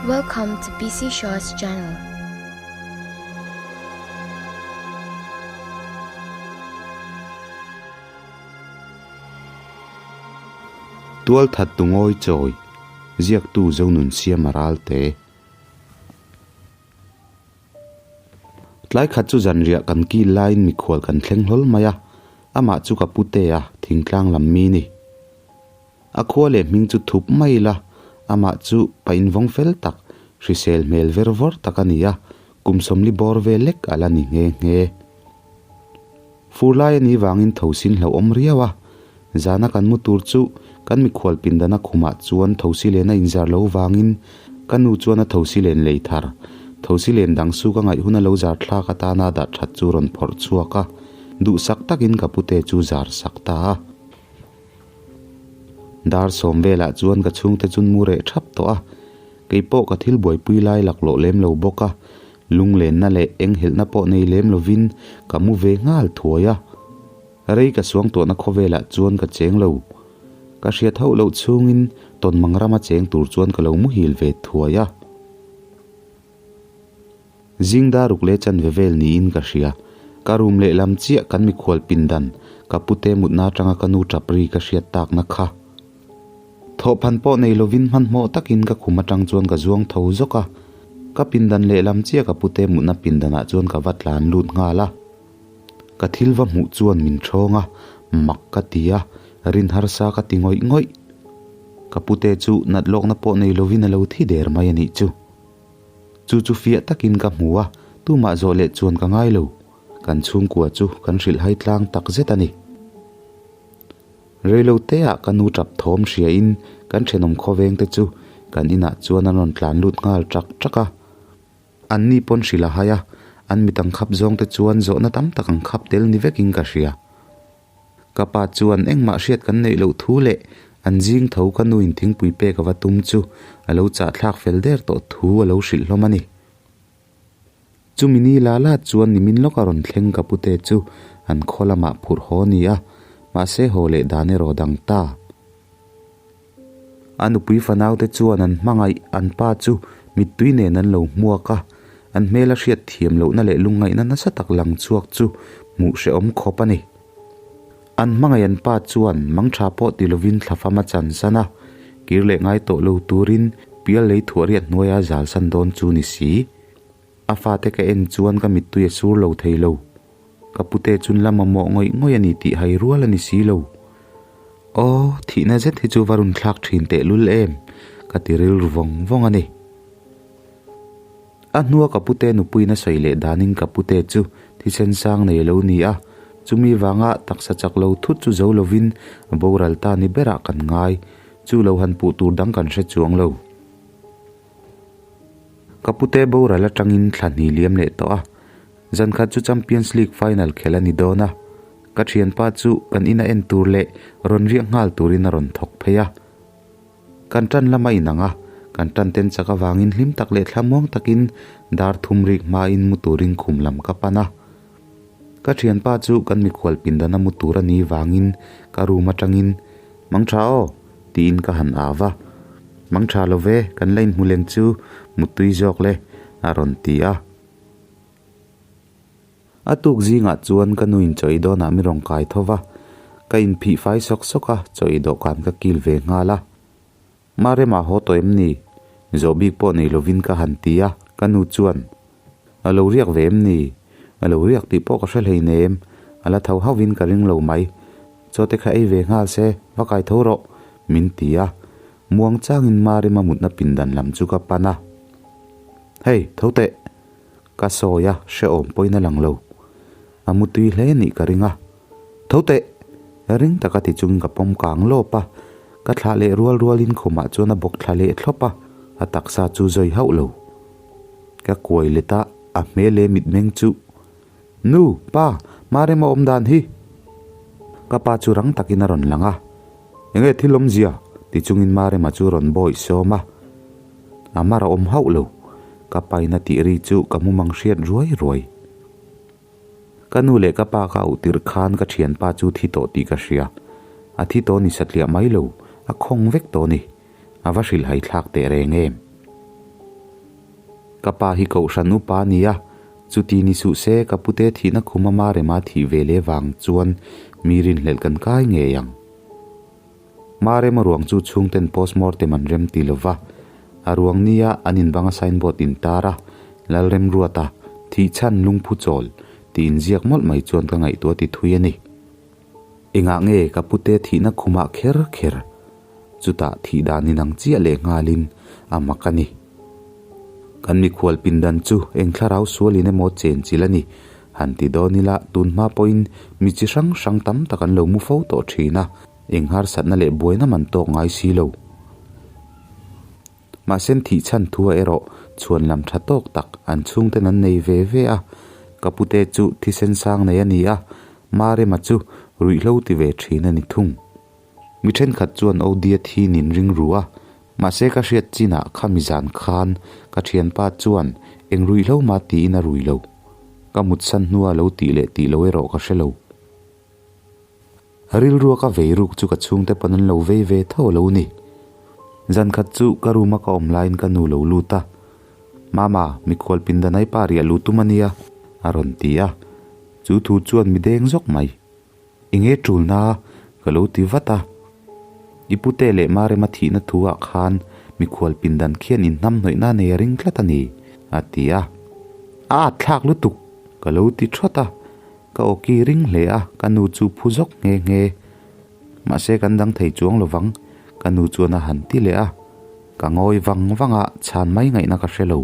Welcome to PC Shaw's channel. Tual that tu ngawi chawi, ziaktu Zonun Siama Ralte. Tlai khat chu zanriah kan kil laiin mikhual kan thleng hlawl mai a, amah chu ka pute a, thingtlang lam mi ni. A khua leh hming chu thup mai ila, amah chu pa invawng fel tak, hrisel hmel ver vawr tak a ni a, kum sawmli bawr vel lek a la ni nghe nghe. Fur lai a nih vangin thosin hlauhawm riau a, zana kan mu tur chu kan mikhual pindana khumah chuan thosi len a inzar lo vangin ka nu chuan a thosi len lei thar, thosi len dang su ka ngaih hun a lo zar thlak atana dah that chu rawn phawrh chhuak a, duhsak takin ka pute chu zar sak ta a. Dar sawm velah chuan ka chhungte chun mu reh thap tawh a, kei pawh ka thil buaipui lai laklawh lem lo bawk a, lunglenna leh enghelhna pawh nei lem lovin ka mu ve nghal thuai a. Rei ka suangtuahna khawvelah chuan ka cheng lo. Ka hriat hauh loh chhungin tawnmang rama cheng tur chuan ka lo muhil ve thuai a. Zing dar ruk leh chanve vel niin ka hria. Ka room lehlam chiah kan mikhual pindan, ka pute mutna atanga ka nu tap ri ka hriat takna kha. Thawhphan pawh nei lovin hmanhmawh takin ka khum atang chuan ka zuang tho zawk a. Ka pindan lehlam chiah ka pute mutna pindanah chuan ka va tlan lut nghal a. Ka thil va hmuh chuan min thawng a, mak ka ti a, rin harsa ka ti ngawih ngawih. Ka pute chu nat lawkna pawh nei lovin a lo thi der mai a nih chu. Chu chu fiah takin ka hmu a, tumah zawh leh chuan ka ngai lo. Kan chhungkua chu kan hrilhhai tlang tak zet a ni. Reilo teah ka nu tap thawm hriain kan thenawm khawveng te chu kan inah chuan an rawn tlan lut nghal ṭak ṭak a. Anni pawn hrilh a hai a, an mit ang khap zawng te chuan zawhna tam tak ang khap tel ni vekin ka hria. Ka pa chuan engmah hriat kan neih loh thu leh an zing tho ka nuin thingpui pek a va tum chu a lo chahthlak fel der tawh thu a lo hrilh hlawm a ni. Chumi ni la la chuan nimin lawka rawn thleng ka pute chu an khaw lamah phurh haw a ni a, mahse haw leh dan erawh dang ta. A nupui fanaute chuan an hmangaih an pa chu mittui nen an lo hmuak a, an hmela hriat thiam lohna leh lungngaihna nasa tak lang chhuak chu hmuh hrehawm khawp a ni. An hmangaih an pa chuan mangtha pawh ti lovin thlafam a chan san a, kir leh ngai tawh lo turin pial lei thuah riat hnuaia zal san dawn chu ni si. A fate ka en chuan ka mittui a sur lo thei lo. Ka pute chun la mamawh ngawih ngawih a ni tih hai rual a ni si lo. Aw, thihna zet hi chu va run thlak thin teh lul em, ka ti rilru vawng vawng a ni. A hnua ka pute nupuiin a sawi leh danin ka pute chu thisen sang nei a lo ni a, chumi vanga taksa chak lo thut chu zo lovin boral ta ni berah kan ngai, chu lo han puh tur dang kan hre chuang lo. Ka pute boral atangin thla hnih liam leh tawh a, zan khat chu Champions League final khelh a ni dawn a, ka thianpa chu kan ina en tur leh rawn riak nghal turin a rawn thawk phei a. Kan tan lam a inang a, kan tan ten chak avangin hlim tak leh thlamuang takin dar thum rik hmain mu turin khum lam ka pan a. Ka thianpa chu kan mikhual pindana mu tur a ni vangin ka room atangin Mang tha aw! tiin ka han au va. Mang tha lo ve, kan la inhmu leng chu muttui zawk le, a rawn ti a. A tuk zingah chuan ka nuin chaw ei dawnah mi rawn kai tho va, ka inphih fai sawk sawk a, chaw ei dawhkan ka kil ve nghal a. Marema haw tawh em ni? Zawh bik pawh nei lovin ka han ti a, ka nu chuan, A lo riak ve em ni? A lo riak tih pawh ka hre hleinem, a la tho hauhin ka ring lo mai. Chaw te kha ei ve nghal se, va kai tho rawh, min ti a. Muang changin Marema mutna pindan lam chu ka pan a. Hei, tho teh! Ka sawi a, hrehawm pawhin a lang lo. A mu tui hle nih ka ring a. Tho teh! Ring taka ti chungin ka pawm kang lawp a, ka thlah leh rual rualin khumah chuan a bawk thla leh thlawp a, a taksa chu zawi hauh lo. Ka kuai let a, a hmel leh mitmeng chu, Nu, pa, Marema awm dan hi! Ka pa chu rang takin a rawn lang a, Enge thil awmzia? ti chungin Marema chu rawn bawih sawm a. A mar a awm hauh lo, ka pain a tih ri chu ka mumang hriat ruai ruai. Ka nu leh ka pa ka auh tirh khan ka thianpa chu thi tawh tih ka hria. A thi tawh ni satliah mai lo, a khawng vek tawh ni. A va hrilhhai thlak teh reng em. Ka pa hi kohhran upa a ni a, chuti ni suh se ka pute thihna khum ama rema thih ve leh vang chuan mi rinhlelh kan kai ngei ang. Marema ruang chu chhungten postmortem an rem ti lova, a ruang nia an inbanga signboard intar a, Lalremruata, thih chhan lungphu chawl, tih inziak mawlh mai chuan ka ngaihtuah ti thui a ni. Engah nge ka pute thihna khumah kher kher? Chutah thih dan inang chiah leh nghalin a mak a ni. Kan mikhual pindan chu eng thlarau sualin emaw chen chilh a ni. Han ti dawn ila tun hma pawhin mi chi hrang hrang tam tak an lo mu fo tawh thin a, eng harsatna leh buaina man tawk ngai si lo. Mahse thih chhan thua erawh chhuan lam tha tawk tak an chhungten an nei ve ve a, ka pute chu thisen sang nei a ni a, Marema chu ruihhlo ti ve thin a ni thung. Mi thenkhat chuan Odia thi nin ring ru a, mahse ka hriat chinah khami zan khan ka thianpa chuan eng ruihhlo mah tiin a rui lo. Ka mutsan hnua lo tih leh tih lo erawh ka hre lo. Rilrua ka vei ruk chu ka chhungte pawn an lo vei ve tho lo ni. Zan khat chu ka room a ka awm laiin ka nu lo lut a, Mama, mikhual pindanai pa riah luh tum a nia, a rawn ti a. Chu thu chuan mi deng zawk mai. Enge tulna ka lo ti vat a. I pute leh Marema thihna thu ah khan mikhual pindan khian inhnamhnawihna nei a ring tlat a ni, a ti a. A at thlak lutuk, ka lo ti thawt a. Ka awki ring hle a, ka nu chu phu zawk nghe nghe. Mahse kan dang thei chuang lovang, ka nu chuan a han ti leh a. Ka ngawi vang vang a, chhan mai ngaihna ka hre lo.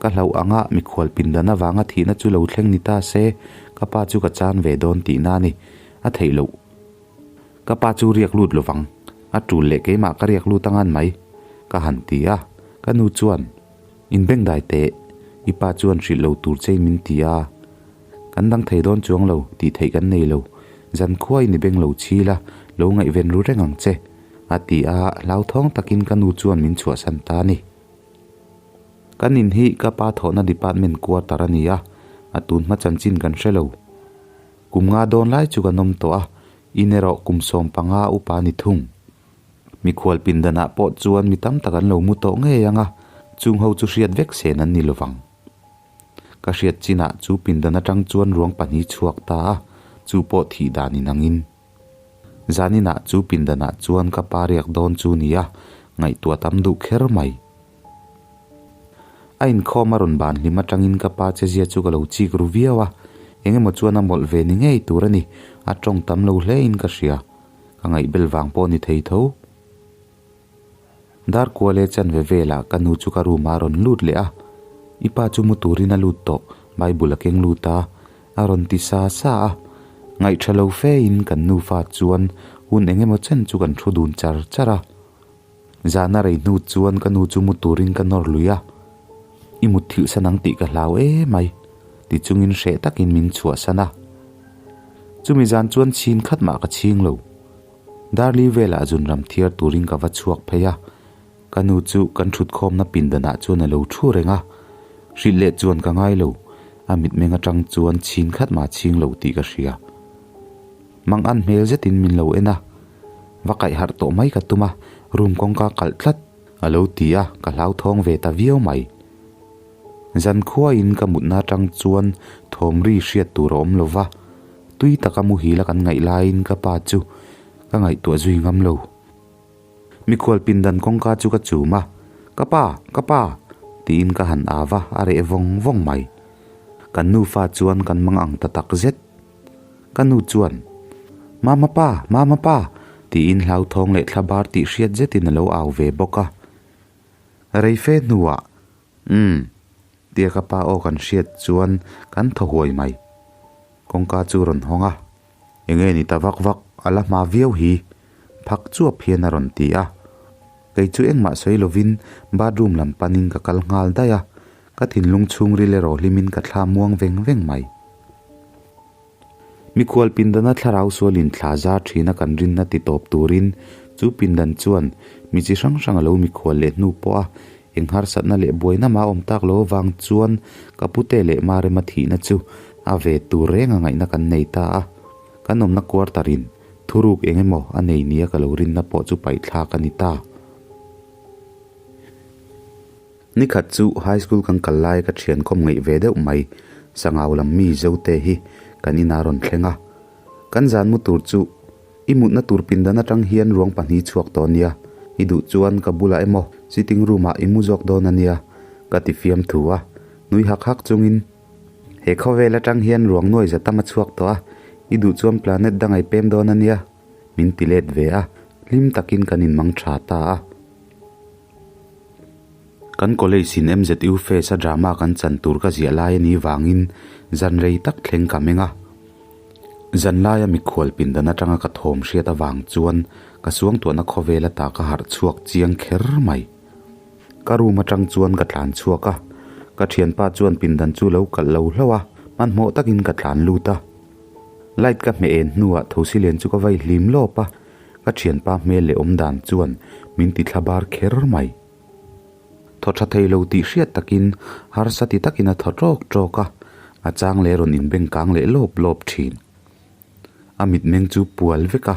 Ka hlauh anga mikhual pindan avanga thihna chu lo thleng ni ta se, ka pa chu ka chan ve dawn tihna a ni. A theih loh. Ka pa chu riak lut lovang. A tul leh keimah ka riak lut angan mai. Ka han ti a. Ka nu chuan, Inbengdai teh, i pa chuan hrilh lo tur che min ti a. Kan dang thei dawn chuang lo, tih theih kan nei lo. Zan khuain i beng lo chhil a, lo ngaihven ru reng ang che. A ti a, hlauthawng takin ka nu chuan min chhuahsan ta a ni. Kan in hi ka pa thawhna department quarter a ni a, a tun hma chanchin kan hre lo. Kum nga dawn lai chu kan awm tawh a, in erawh kum 15 upa a ni thung. Mikhual pindanah pawh chuan mi tam tak an lo mu tawh ngei ang a, chung ho chu hriat vek sen an ni lovang. Ka hriat chinah chu pindan atang chuan ruang pahnih chhuak ta a, chu pawh thih dan inangin. Zaninah chu pindanah chuan ka pa riak dawn chu nia, ngaihtuah tam duh kher mai. A inkhawm a rawn ban hlim atangin ka pa chezia chu ka lo chik ru viau a, eng emaw chuan a mawlh ve ni ngei tur a ni, a tawng tam lo hle in ka hria, ka ngaihbel vang pawh ni thei tho. Dar kual e chanve velah ka nu chu ka room ah a rawn lut leh a, I pa chu mu turin a lut tawh, Bible a keng lut a, a rawn ti sa sa a. Ngaihṭha lo fe in kan nufa chuan hun eng emaw chen chu kan thu dun char char a. Zan a rei hnu chuan ka nu chu mu turin ka nawr lui a, I mut thilh san ang tih ka hlau emai, ti chungin hreh takin min chhuahsan a. Chumi zan chuan chhin khat mah ka chhing lo. Darli velah zunram thiar turin ka va chhuak phei a, ka nu chu kan thutkhawmna pindanah chuan a lo thu reng a, hrilh leh chuan ka ngai lo, a mitmeng atang chuan chhin khat mah chhing lo tih ka hria. Mang an hmel zetin min lo en a, va kaih harh tawh mai ka tum a, room kawngka kalh tlat a lo ti a, ka hlauthawng ve ta viau mai. Zankhuain ka mutna atang chuan thawm ri hriat tur a awm lo va, Tui taka muhil a kan ngaih laiin ka pa chu ka ngaihtuah zui ngam lo. Mikhual pindan kawngka chu ka chum a, Ka pa, ka pa! tiin ka han av a, a reh vawng vawng mai. Kan nufa chuan kan mang ang ta tak zet. Ka nu chuan, Mama pa, mama pa! tiin hlauthawng leh thlabar tih hriat zetin a lo au ve bawk a. Rei fe hnuah, Umm, tia ka pa aw kan hriat chuan kan thaw huai mai. Kawngka chu rawn hawng a, Enge ni ta vak vak, a la hma viau hi, phak chuap hian a rawn ti a. Kei chu engmah sawi lovin bathroom lam panin ka kal nghal daih a, ka thinlung chhungril erawh hlimin ka thla muang veng veng mai. Mikhual pindana thlarau sualin thla zar thina kan rinna ti tawp turin chu pindan chuan mi chi hrang hrang a lo mikhual leh hnu pawh a, eng harsatna leh buaina mah awm tak lo avang chuan ka pute leh Marema thihna chu a ve tur reng a ngaihna kan nei ta a. Kan awmna quarter in thuruk eng emaw a nei nia ka lo rinna pawh chu paihthlak a ni ta. Nikhat chu high school kan kal lai ka thian kawm ngaih ve deuh mai, Sangau lam mi Zote hi kan inah rawn thleng a. Kan zan mu tur chu i mutna tur pindan atang hian ruang pahnih chhuak tawh ania, i duh chuan ka bulah emaw sitting room ah i mu zawk dawn ania ka ti fiam thu a, nui hak hak chungin he khawvel atang hian ruang nuai za tam a chhuak tawh a, i duh chuan planet dang ai pem dawn ania min ti let ve a, hlim takin kan inmang tha ta a. Kan college in MZU Fest a drama kan chan tur ka ziah lai a nih vangin zan rei tak thleng ka meng a. Zan laia mikhual pindan atanga ka thawm hriat avang chuan ka suangtuahna khawvel ata ka harh chhuak chiang kher mai. Ka room atang chuan ka tlan chhuak a, ka thianpa chuan pindan chu lo kalh lo hlauh a, hmanhmawh takin ka tlan lut a. Light ka hmeh en hnuah thosi len chu ka vai hlim lawp a. Ka thianpa hmel leh awm dan chuan min ti thla bar kher mai. Thaw tha thei lo tih hriat takin harsa ti takin a thaw tawk tawk a, a chang leh rawn inbeng kang leh lawp lawp thin. A mitmeng chu pual vek a,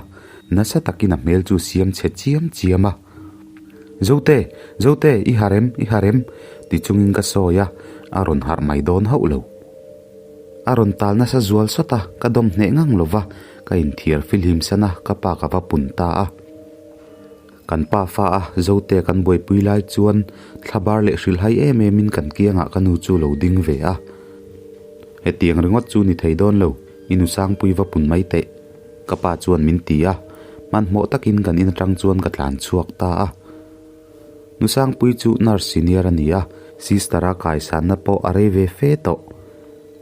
nasa takin a hmel chu siam chhe chiam chiam a. Zote! Zote! I harh em? I harh em? ti chungin ka sawi a, a rawn harh mai dawn hauh lo. A rawn tal nasa zual sawt a, ka dawm hneh ngang lo va, ka inthiar filhim san a, ka pa ka va pun ta a. Kan pa fa a, Zote kan buaipui lai chuan thlabar leh hrilhhai em em in kan kiangah ka nu chu lo ding ve a. Hetiang ringawt chu ni thei dawn lo, i nu Sangpui va pun mai teh, ka pa chuan min ti a, hmanhmawh takin kan in atang chuan ka tlan chhuak ta a. Nu Sangpui chu nurse senior a ni a, sister a kaisanna pawh a rei ve fe tawh.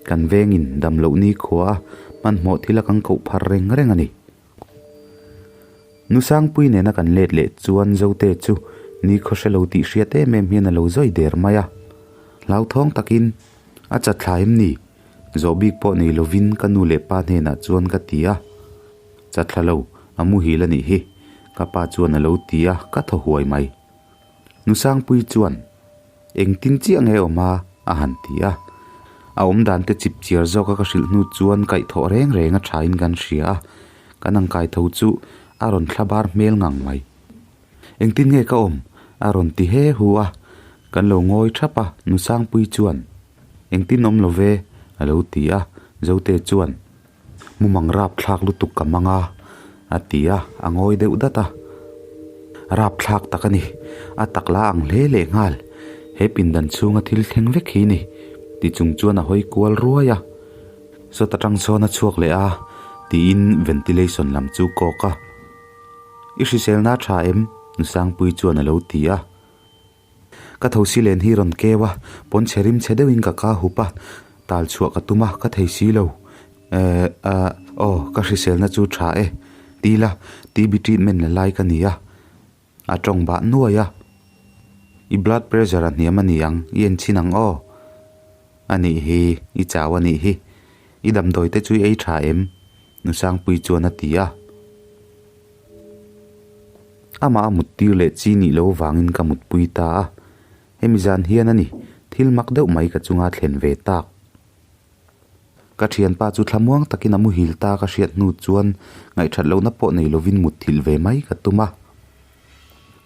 Kan vengin dam loh ni khua a hmanhmawh thil a kan koh phar reng reng a ni. Nu Sangpui nena kan let leh chuan Zote chu ni khaw hre lo tih hriat em em hian a lo zawi der mai a. Hlauthawng takin a chatthla em ni? Zawh bik pawh nei lovin ka nu leh pa hnenah chuan ka ti a. Chatthla lo, a muhil a nih hi, ka pa chuan a lo ti a, ka thaw huai mai. Nusangpui chuan, Engtin chiah nge awm a? a han ti a. A awm dan te chip chiar zawka ka hrilh hnu chuan kaihthawh reng reng a thain kan hria a, kan ang kaitho chu a rawn thla bar hmel ngang mai. Engtin nge ka awm? a rawn ti he hu a, kan lo ngawi thap a, Nusangpui chuan, Engtin awm lo ve? a lo ti a, Zote chuan, Mumang rapthlak lutuk ka mang a, a ti a, a ngawi deuh dat a. Rapthlak tak a ni, a tak la ang hle leh nghal. He pindan chhunga thil thleng vek hi ni, ti chung chuan a hawi kual ruai a. Sawt atang sawn a chhuak leh a, tiin ventilation lam chu kawk a. I hriselna a tha em? Nusangpuii chuan a lo ti a. Ka thosi len hi rawn keu a, pawn chhe rim chhe deuhin ka ka hup a, tal chhuah ka tum a, ka thei si lo. Eh, ah, aw, ka hriselna chu tha e, ti la, TB treatment la lai ka ni a, a tawng bah nuai a. I blood pressure a hniam a ni ang, i en chhin ang aw. A nih hi, i chau a nih hi. I damdawi te chu i ei tha em? Nusangpui chuan a ti a. Amah a mut tir leh chi nih loh vangin ka mutpui ta a, hemi zan hian a ni, thil mak deuh mai ka chunga thlen ve tak. Ka thianpa chu thlamuang takin a muhil ta ka hriat hnu chuan ngaihthat lohna pawh nei lovin mutthilh ve mai ka tum a.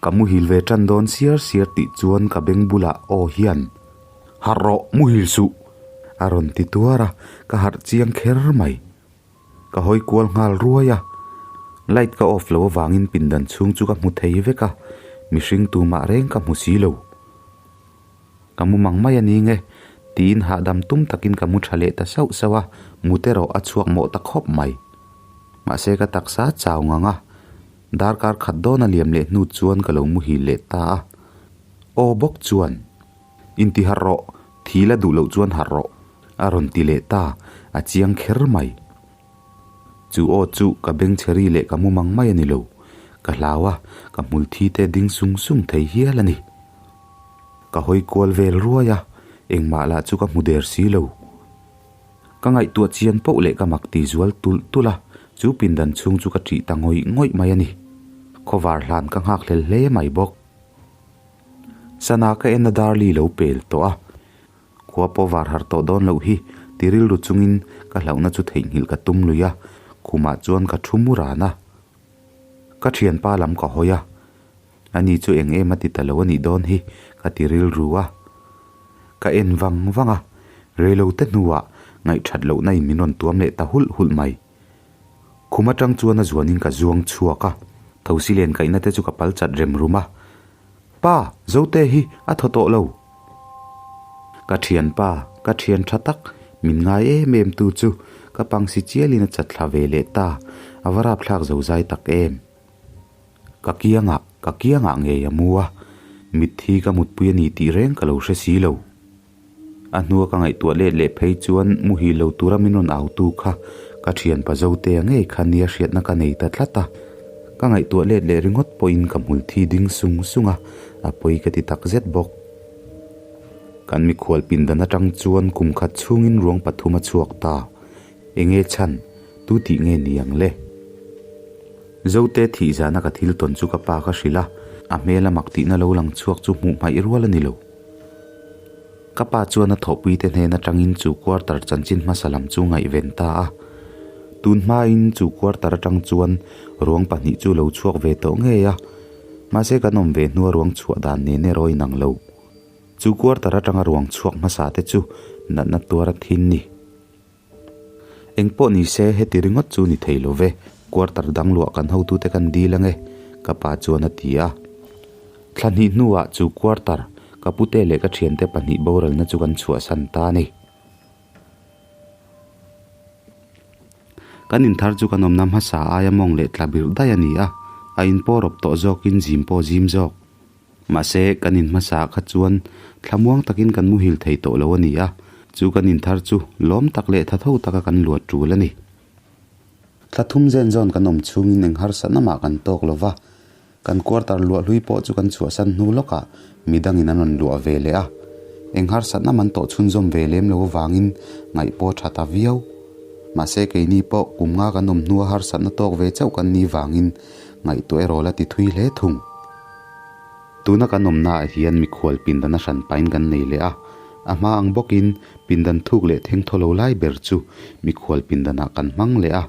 Ka muhil ve tan dawn siar siar tih chuan ka beng bulah aw hian, Harh rawh, muhil suh! a rawn ti tuar a, ka harh chiang kher mai. Ka hawi kual nghal ruai a, light ka off lo avangin pindan chhung chu ka hmu thei vek a, mihring tumah reng ka hmu si lo. Ka mu mang mai a ni nge, tiin hahdam tum takin ka mu tha leh ta sauh sauh a, mut erawh a chhuak mawh ta khawp mai. Mahse ka taksa chau ngang a, darkar khat dawn a liam leh hnu chuan ka lo muhil leh ta a. Aw bawk chuan, Inti harh rawh, thi la duh loh chuan harh rawh. A rawn ti leh ta, a chiang kher mai. Chu aw chu ka beng chhe ri leh ka mu mang mai a ni lo. Ka hlau a, ka hmul thi te ding sung sung thei hial a ni. Ka hawi kual vel ruai a, engmah lah chu ka hmu der si lo. Ka ngaihtuah chian poh leh ka mak ti zual tulh tulh a, chu pindan chhung chu ka ṭih ta ngawih ngawih mai a ni. Khawvar hlan ka nghak hlel hle mai bawk. Sana ka en a darli lo pel tawh a. Khua pawh var harh tawh dawn loh hi ti rilru chungin ka hlauhna chu theihnghilh ka tum lui a, khumah chuan ka thu mu ran a. Ka thianpa lam ka hawi a, ani chu eng em a ti ta lo a nih dawn hi ka ti rilru a. Ka en vang vang a, reilote hnuah ngaihthat lohna in min rawn tuam leh ta hulh hulh mai. Khum atang chuan a zuanin ka zuang chhuak a, thosi len kaihna te chu ka pal chat rem rum a. Pa, Zote hi a thaw tawh lo. Ka thianpa, ka thian tha tak, min ngai em em tu chu ka pangsi chialin a chat thla ve leh ta, a va rapthlak zo zai tak em. Ka kiangah, ka kiangah ngei a mu a, mitthi ka mutpui a ni tih reng ka lo hre si lo. A hnua ka ngaihtuah let leh phei chuan muhil lo tura min rawn autu kha ka thianpa Zotea ngei kha nia hriatna ka nei ta tlat a. Ka ngaihtuah let leh ringawt pawhin ka hmul thi ding sung sung a, a pawi ka ti tak zet bawk. Kan mikhual pindan atang chuan kum khat chhungin ruang pathum a chhuak ta. Enge chhan, tu tih nge ni ang le? Zote thih zana ka thil tawn chu ka pa ka hrilh a, a hmel a mak tihna lo lang chhuak chu hmuh hmaih rual a ni lo. Ka pa chuan a thawhpuite hnen atangin chu quarter chanchin hmasa lam chu ngaihven ta a. Tun hmain chu quarter atang chuan ruang pahnih chu lo chhuak ve tawh ngei a, mahse kan awm ve hnua ruang chhuah dan nen erawh inang lo. Chu quarter atanga ruang chhuak hmasa te chu natna tuar a thin ni. Eng pawh ni se heti ringawt chu ni thei lo ve, quarter dang luah kan hotute kan dil ange, ka pa chuan a ti a. Thla hnih hnuah chu quarter, ka pute leh ka thiante pahnih boralna chu kan chhuahsan ta a ni. Kan inthar chu kan awmna hmasa aia mawng leh tla birh daih a ni a, a inpawrawp tawh zawkin zim pawh zim zawk. Mahse, kan in hmasa kha chuan thlamuang takin kan muhil thei tawh lo a ni a, chu kan inthar chu lawm tak leh thatho taka kan luat tul a ni. Thla thum zen zawn kan awm chhungin eng harsatna mah kan tawk lo va, kan quarter luah hlui pawh chu kan chhuahsan hnu lawkah midangin an rawn luah ve leh a, eng harsatna man tawh chhunzawm ve lem lo avangin ngaih pawh a tha ta viau. Mahse, keini pawh kum nga kan awm hnua harsatna tawk ve chauh kan nih vangin ngaihtuah erawh la ti thui hle thung. Tuna kan awmnaah hian mikhual pindan a hran pain kan nei leh a, a hma ang bawkin pindan thuk leh thengthaw lo lai ber chu mikhual pindanah kan hmang leh a.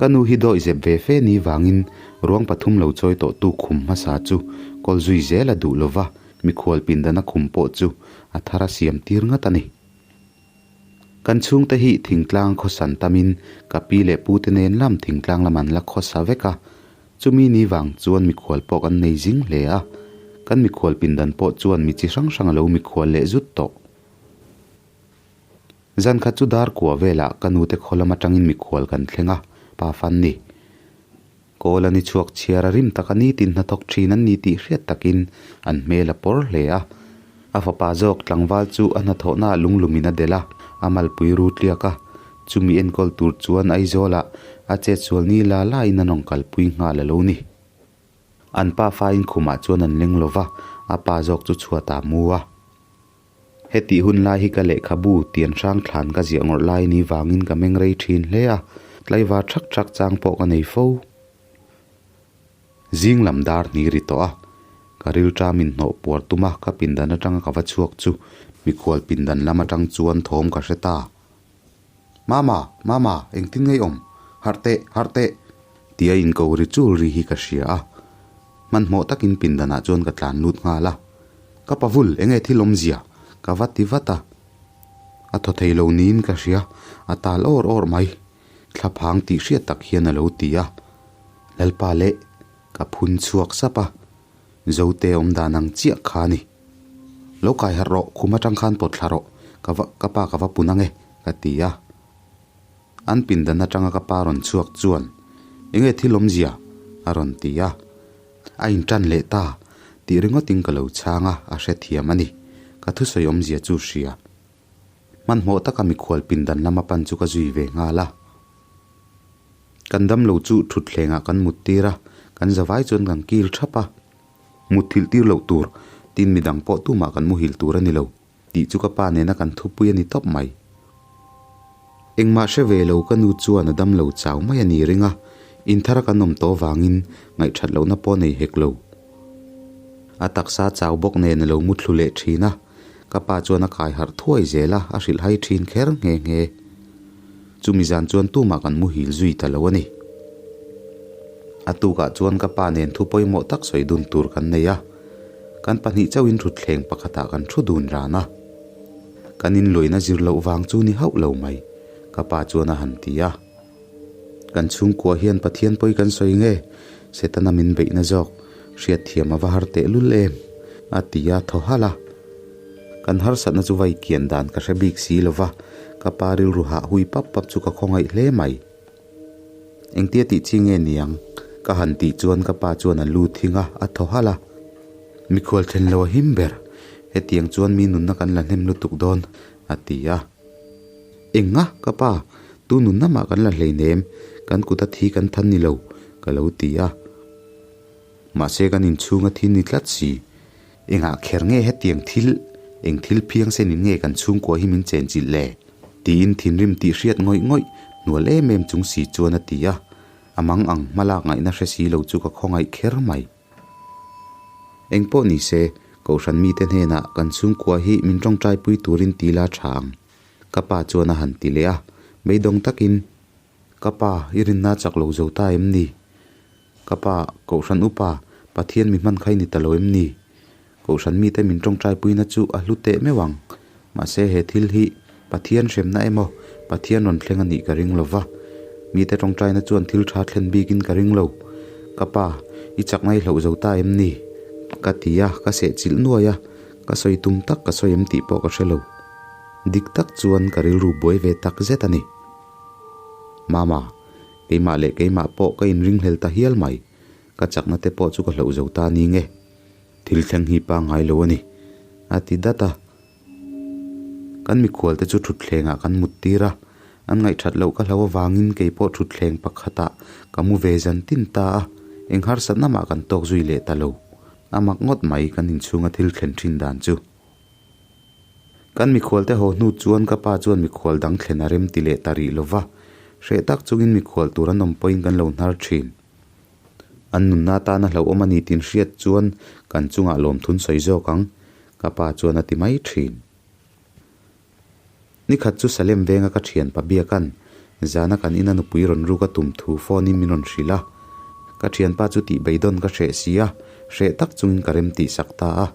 Ka nu hi dawih zep ve fe ni vangin ruang pathum lo chawi tawhtu khum hmasa chu kawl zui zel a duh lova, mikhual pindana khum pawh chu a thar a siam tir ngat a ni. Kan chhungte hi thingtlang khawsan tamin ka pi leh pute nen lam thingtlang lam an la khawsa vek a, Chumi ni vang chuan mikhual pawh kan nei zing hle a, kan mikhual pindan pawh chuan mi chi hrang hrang a lo mikhual leh zut tawh. Zan khat chu dar kua velah ka nute khaw lam atangin mikhual kan thleng a, pa fan ni. Kawl a ni chhuak chhiar a rim taka nitin hnathawk thin an ni tih hriat takin an hmel a pawr hle a. A fapa zawk tlangval chu a hnathawhnaah lunglumin a delh a, a malpui ru tliak a, Chumi enkawl tur chuan Aizawlah a chetsual ni la lain an rawn kalpui nghal a lo ni. An pa fain khumah chuan an leng lo va, a pa zawk chu chhuatah a mu a. Hetih hun lai hi ka lehkhabu tian hrang thlan ka ziah ngawrh lai ni vangin ka meng rei thin hle a, tlaivar thak thak chang pawh ka nei fo. Zing lam dar hnih ri tawh a, ka rilṭam inhnawh puar tum a ka pindan atanga ka va chhuak chu mikhual pindan lam atang chuan thawm ka hre ta. Mama, Mama, engtin ngei awm? Harh teh, harh teh! Tia inko ri chul ri hi ka hria a. Hmanhmawh takin pindanah chuan ka tlan lut nghal a. Ka pavul, enge thil awmzia? Ka va ti vat a. A thaw thei lo niin ka hria, a tal awr awr mai. Thlaphang tih hriat tak hian a lo ti a. Lalpa leh, ka phun chhuak sap a. Zote awmdan ang chiah kha a ni. Lo kai harh rawh, khum atang khan pawt thla rawh, ka va, ka pa ka va pun ang e, ka ti a. An pindan atanga ka pa rawn chhuak chuan, Enge thil awmzia? a rawn ti a. A intan leh ta, tih ringawtin ka lo chhang a, a hrethiam a ni. Ka thusawi awmzia chu hria. Hmanhmawh taka mikhual pindan lama pan chu ka zui ve nghal a. Kan damlo chu thutthlengah kan mut tir a, kan zavai chuan kan kil thap a. Mutthilh tir loh tur, tin midang pawh tumah kan muhil tur a ni lo, tih chu ka pa nena kan thupui a ni tawp mai. Engmah hre ve lo ka nu chuan a dam lo chau mai a ni ring a, inthar a kan awm tawh vangin ngaihthat lohna pawh nei hek lo. A taksa chau bawk nen a lo muthlu leh thin a, ka pa chuan a kai harh thuai zel a, a hrilhhai thin kher nghe nghe. Chumi zan chuan tumah kan muhil zui ta lo a ni. A tukah chuan ka pa nen thu pawimawh tak sawi dun tur kan nei a, kan pahnih chauhin thutthleng pakhatah kan thu dun ran a. Kan inluaina zir loh vang chu ni hauh lo mai, ka pa chuan a han ti a. Kan chhungkua hian Pathian pawi kan sawi nge? Setana min beihna zawk hriatthiam a va har tehlul em? a ti a thaw halh a. Kan harsatna chu vai kian dan ka hre bik si lo va, ka pa rilru hah hui pap pap chu ka khawngaih hle mai. Engtia tih chi nge niang? Ka han tih chuan ka pa chuan a lu thing a, a thaw halh a. Mikhual thlen lo a him ber, hetiang chuan mi nunna kan la hnem lutuk dawn, a ti a. Enga ka pa, tu nunna mah kan la hleinem, kan kut a thi kan than ni lo, ka lo ti a. Mahse kan inchhung a thi ni tlat si. Engah kher nge hetiang thil, eng thil phiang senin nge kan chhungkua hi min chenchilh le? Tiin thinrim tih hriat ngawih ngawih, hnual em em chung si chuan a ti a. A mang ang hma lak ngaihna hre si lo chu ka khawngaih kher mai. Eng pawh ni se, Kohhran mite hnenah kan chhungkua hi min tawngtaipui turin ti la tha ang. Ka pa chuan a han ti leh a, beidawng takin, Ka pa, i rinna chak lo zo ta em ni? Ka pa, Kohhran upa, Pathian mi hman kha i ni ta lo em ni? Kohhran mite min tawngtaipuina chu a hlu teh meuh ang. Mahse he thil hi Pathian hremna emaw Pathian rawn thleng a nih ka ring lo va. Mite tawngtaina chuan thil tha thlen bikin ka ring lo. Ka pa, i chak ngai hloh zo ta em ni? Ka ti a, ka sehchilh nuai a, ka sawi tum tak ka sawi em tih pawh ka hre lo. Dik tak chuan ka rilru buai ve tak zet a ni. Mama, keimah leh keimah pawh ka inringhlel ta hial mai. Ka chakna te pawh chu ka hloh zo ta ni nge. Thil thleng hi pangngai lo a ni, a ti dat a. Kan mikhual te chu thutthlengah kan mut tir a, an ngaihthat loh ka hlo avangin kei pawh thutthleng pakhatah ka mu ve zan tin ta a, eng harsatna mah kan tawk zui leh ta lo. A mak ngawt mai kan inchhunga thil thlen thin dan chu. Kan mikhual te haw hnu chuan ka pa chuan mikhual dang thlen a rem ti leh ta rih lo va, hreh tak chungin mikhual tur an awm pawhin kan lo hnar thin. An nunna atana hlauhawm a ni tin hriat chuan kan chungah lawmthun sawi zawk ang, ka pa chuan a ti mai thin. Nikhat chu Salem venga ka thian pa biakan zana kan ina nupui rawn ruk a tum thu phone in min rawn hrilh a. Ka thianpa chu tih beidawn ka hreh si a, hreh tak chungin ka rem tih sak ta a.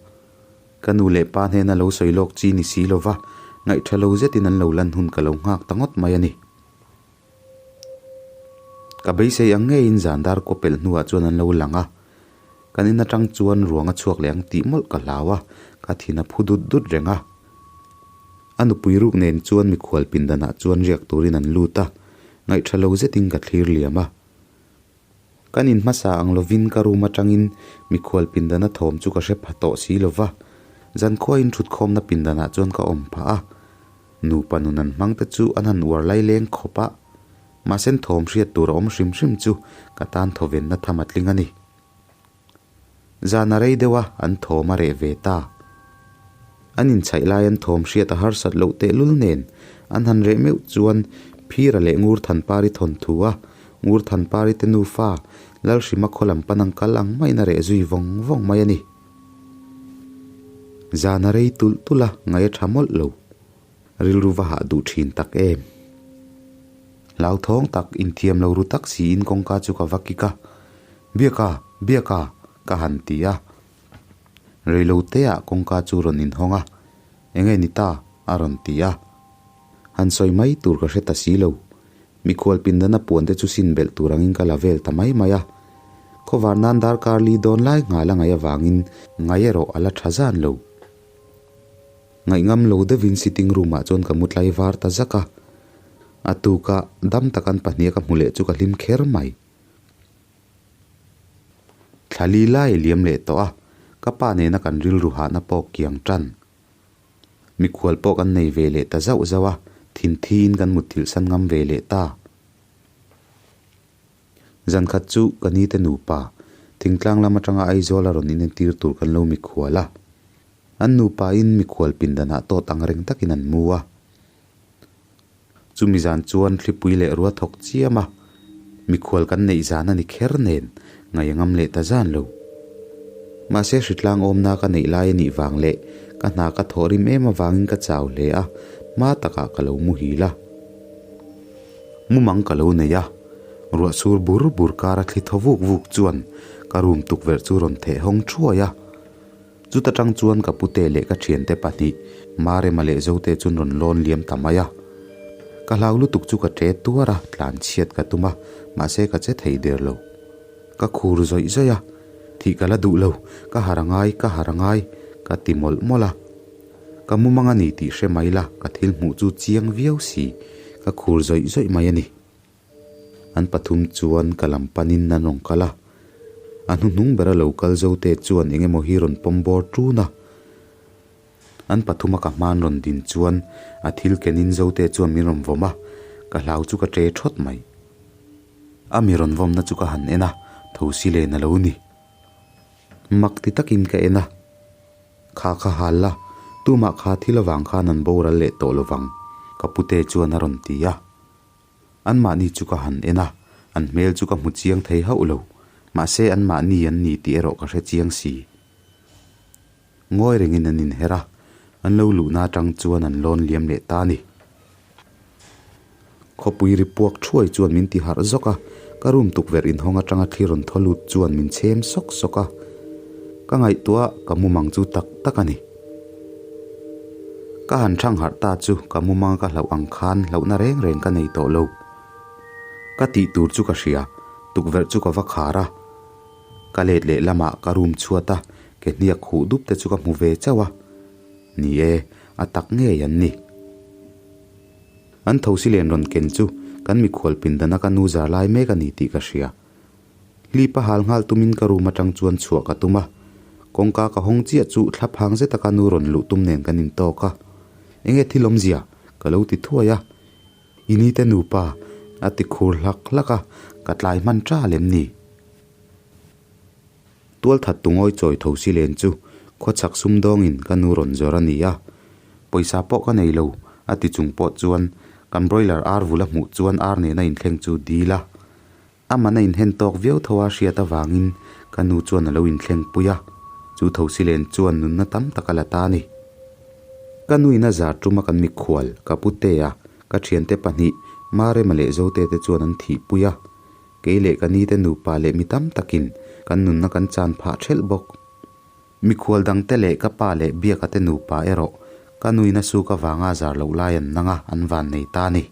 Ka nu leh pa hnena lo sawi lawk chi ni si lova, ngaihtha lo zetin an lo lan hun ka lo nghak ta ngawt mai a ni. Ka beisei ang ngeiin zan dar kaw pelh hnuah chuan an lo lang a, kan in atang chuan ruang a chhuak leh ang tih mawlh ka hlau a, ka thin a phu dut dut reng a. A nupui ruk nen chuan mikhual pindanah chuan riak turin an lut a, ngaihtha lo zetin ka thlir liam a. Kan in hmasa ang lovin ka room atangin mikhual pindana thawm chu ka hre pha tawh si lova, zankhuain thutkhawmna pindanah chuan ka awm phah a. Nupa nun an hmang te chu an han uar lai leng khawp a, mahse thawm hriat tur a awm hrim hrim chu ka tan thawvenna tham a tling a ni. Zan a rei deuh a, an thawm a reh ve ta. An inchhaih lai an thawm hriat a harsat loh tehlul nen an han reh meuh chuan Phira leh Ngurthanpari thawnthu a, Ngurthanpari te nufa Lalhrima khaw lam pan ang kal ang maiin a reh zui vawng vawng mai a ni. Zan a rei tulh tulh a, ngaih a tha mawlh lo. Rilru va hah duh thin tak em? Hlauthawng tak, inthiam lo ru tak siin kawngka chu ka va kik a. Biaka! Biaka! ka han ti a. Reilo teah kawngka chu rawn inhawng a, Enge ni ta? a rawn ti a. Han sawi mai tur ka hre ta si lo. Mikhual pindana puan te chu sin belh tur angin ka la vel ta mai mai a. Khawvar nan darkar li dawn lai nghal a ngaih avangin ngai erawh a la tha zan lo. Ngaihngam lo deuhin sitting room ah chuan ka mu tlai var ta zak a. A tuka dam tak an pahniha ka hmu leh chu ka hlim kher mai. Thla li lai liam leh tawh a, ka pa nena kan rilru hahna pawh kiang tan. Mikhual pawh kan nei ve leh ta zauh zauh a, thinthiin kan mutthilh san ngam ve leh ta. Zan khat chu ka nite nupa, thingtlang lam atanga Aizawl a rawn inentir tur kan lo mikhual a. An nupain mikhual pindanah tawt ang reng takin an mu a. Chumi zan chuan thlipui leh rua thawk chiam a, mikhual kan neih zan a ni kher nen ngaih a ngam leh ta zan lo. Mahse hritlang awmna ka neih lai a nih vang leh ka hna ka thawh rim em avangin ka chau hle a, hma takah ka lo muhil a. Mumang ka lo nei a, ruah sur bur bur kara thli thaw vuk vuk chuan ka room tukverh chu rawn theh hawng thuai a. Chuta tang chuan ka pute leh ka thiante pahnih Marema leh Zote chu an rawn lawn liam ta mai a. Ka hlau lutuk chu ka ṭe tuar a, tlan chhiat ka tum a, mahse ka che thei der lo. Ka khur zawih zawih a, thih ka la duh lo, ka har a ngai, ka har a ngai, ka ti mawlh mawlh a. Ka mumang a ni tih hre mai la, ka thil hmuh chu chiang viau si, ka khur zawih zawih mai a ni. An pathum chuan ka lam panin an rawn kal a, a hnuhnung bera lo kal zote chuan eng emaw hi rawn pawm bawr ṭun a. An pathuma ka hma an rawn din chuan a thil kenin zote chuan min rawn vawm a, ka hlau chu ka ṭe ṭhawt mai. A mi rawn vawmna chu ka han en a, thosi len a lo ni. Mak ti takin ka en a. Kha kha hal la, tumah kha thil avang khan an boral leh tawh lovang, ka pute chuan a rawn ti a. Anmahni chu ka han en a, an hmel chu ka hmu chiang thei hauh lo, mahse anmahni an ni tih erawh ka hre chiang si. Ngawi rengin an inher a, an lo luhna atang chuan an lawn liam leh ta a ni. Khawpui ri puak thuai chuan min ti harh zawk a, ka room tukverh inhawng atanga thli rawn thaw lut chuan min chhem sawk sawk a. Ka ngaihtuah ka mumang chu tak tak a ni. Ka han thang harh ta chu ka mumanga ka hlauh ang khan hlauhna reng reng ka nei tawh lo. Ka tih tur chu ka hria, tukverh chu ka va khar a. Ka let leh lamah ka room chhuat a, ke hniak khuh dup te chu ka hmu ve chauh a. Ni e, a tak ngei an ni. An thosi len rawn ken chu kan mikhual pindana ka nu zar lai mek a ni tih ka hria. Hlip a hal nghal tumin ka room atang chuan chhuah ka tum a, kawngka ka hawng chiah chu thla phang zeta ka nu rawn luh tum nen kan intawk a. Enge thil awmzia? Ka lo ti thuai a. I ni te nupa a ti khur hlak hlak a, ka tlai hman ta lem ni. Tualthat tu ngawi chawi tho si len chu khawchhak sumdawngin ka nu rawn zawr a ni a, pawisa pawh ka nei lo a ti chung pawh chuan kan broiler ar vul a hmuh chuan ar nena inthleng chu dil a. A man a inhen tawk viau tho a hriat avangin ka nu chuan a lo inthleng pui a, chu thosi len chuan nunna tam tak a la ta a ni. Ka nuin a zar tuma kan mikhual, ka putea, ka thiante pahnih, Marema leh Zote te chuan an thih pui a, kei leh ka nite nupa leh mi tam takin kan nunna kan chan phah thelh bawk. Mikhual dangte leh ka pa leh Biaka te nupa erawh ka nuin a suk avanga zar loh lai an nang a, an van nei ta a ni.